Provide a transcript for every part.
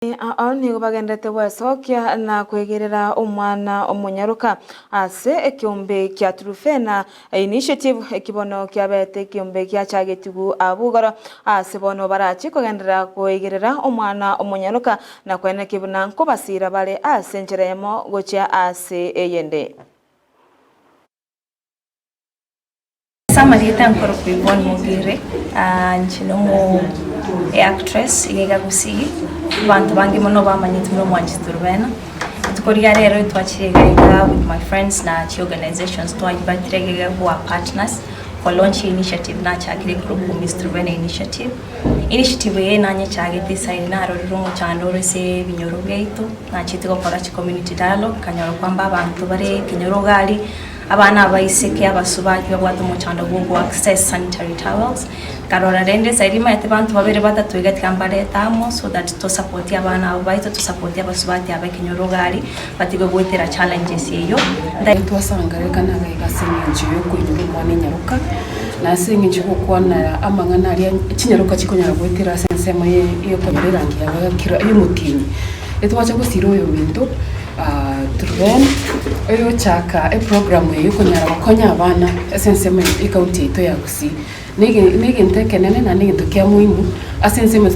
Ao nigo bagenderete gwesokia na kwegerera omwana omonyaroka ase ekeombe kia Trufena Initiative, eki bono kiabete ekeombe giachagetigwe abwo igoro ase bono barachie kogenderera koigerera omwana omonyaroka na koenekia buna nkobasira bare ase enchera eyemo gochia ase eyende. Ase amarieta nkorokwa Yvonne Mogire, inche nomo actress iga iga Gusii, abanto bange mono bamanyete buna omwanchi Turubena. Rituko ria rero twachire iga iga with my friends na chi organizations twayibatire iga iga who are partners ko launch initiative nachakire ekorokwa Miss Turubena Initiative. Initiative eye nanyechagete esaidi narorire omochando ore ase ebinyoro biaito, nachete gokora chi community dialogue nkanyora kwamba abanto bare ekenyoro iga aria. Abana abaiseke abasubati babwate omochando bwa ogo access sanitary towels, nkarora rende nsa eria omanyete banto babere batato iga tiga mbarete amo so that to support abana abo baito to support abasubati aba ekenyoro iga aria batige goetera challenges eyio. Twasangererekana iga ase engencho y'okoinyora omwana enyaroka, na ase engencho y'ogokwanera amang'ana aria chinyaroka chikonyara goetera ase ensemo y'okonyora erangi yabo ya kera y'omotienyi. Etwacha gosira oyominto. Truben, oyochaka eprogram eye okonyara gokonya abana ase ensemo ya ecounty yaito ya Gusii. Nege negento ekenene naende egento kia muhimu ase ensemo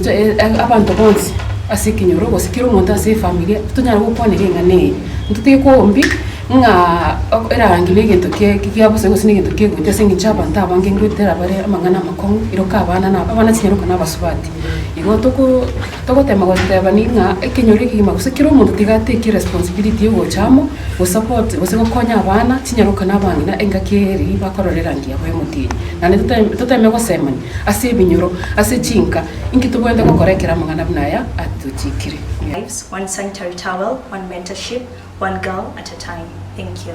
abanto bonsi ase ekenyoro gose kera omonto ase efamilia tonyare gokwanera eng'ana eye. Ntotige koombi ng'a erangi na egento kia bosa gose na egento kegocha ase eng'encho abanto abange ngoetera bare amang'ana amakong'u, iroka abana na abana chinyaroka na abasubati. Igo toko. Togotema gotebani ng'a ekenyoro ekegima gose kera omonto tiga atake eresponsibility yogocha amo gosupport gose gokonya abana, chinyaroka na abang'ina engaki eri bakorora erangi yabo y'omotienyi. Naende toteme toteme gosemania ase ebinyoro, ase chinka, inki tobwenerete gokora ekero amang'ana buna aya atochikire. Lives, one sanitary towel, one mentorship, one girl at a time. Thank you.